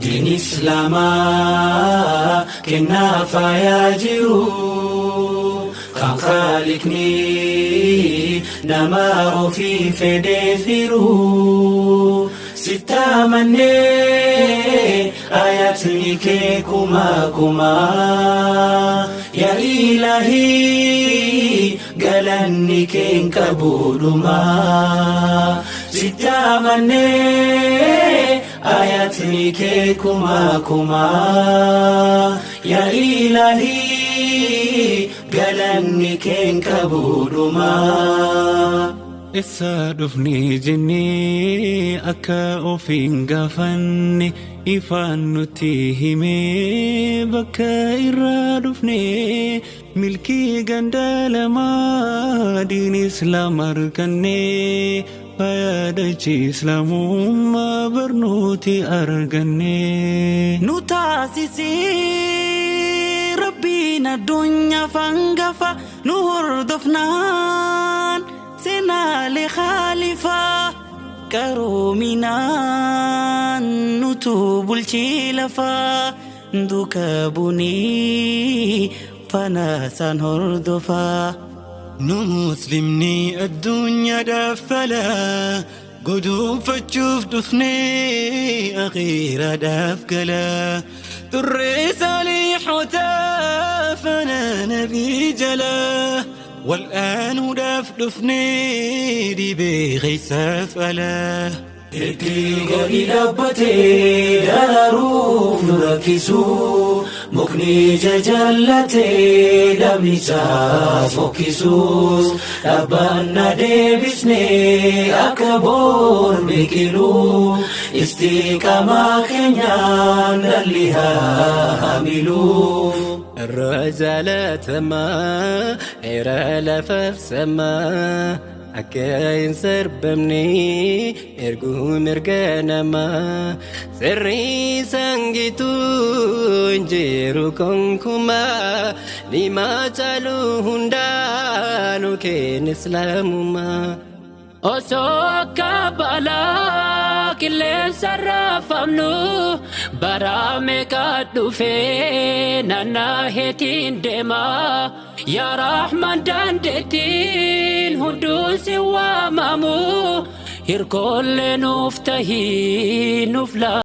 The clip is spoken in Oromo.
Diin Islaamaa kennaa faayaa jiru kan Khaaliqni nama ofii fedhee firu. Sitti amannee ayatni kee kuma kuma, yaa Ilaahii, galanni kee hin qabu dhuma. Sitti amannee ayatni kee kuma kuma, yaa Ilaahii, galanni kee hin qabu dhuma. Eessa dhufnee jennee akka ofiin gaafanne, ifaan nutti himee bakka irraa dhufne. Milkii ganda lamaa diin Islaam arganne, fayyadachi Islaamummaa barnooti arganne. Nu taasisee Rabbiin addunyaa fangafa, nu hordofnaan seenaalee khaalifaa, qaroominaan nutu bulchii lafaa, duuka bunii faana isaan hordofaa. Nu Muslimni addunyaadhaaf falaa guduunfachuuf dhufnee akhiiraadhaaf galaa turree, saaliixotaa fana nabii jalaa wal'aanuudhaaf dhufnee dhibee keessaaf alaa. Iddii gadi dhaabbatee dararuuf nu rakkisu, mukni jajallatee dhabni isaa fokkisus, dhaabbanna deebisnee akka boor biqilu, istiqaamaa keenyaan dhalli haa hamilu. Irra jaalatamaa era lafaaf samaa, akka hin sarbamne erguu mirga namaa, sirrii sangituu hin jiru konkumaa, nimaa caalu hundaa nu kenna Islaamummaa. Osoo akka balaa qilleensa raafamnu, bara meeqa dhufee nannaaheetiin deema. Yaa Rahman, dandeettiin hunduun si waamamu, hirkoollee nuuf tahii nuuf laa.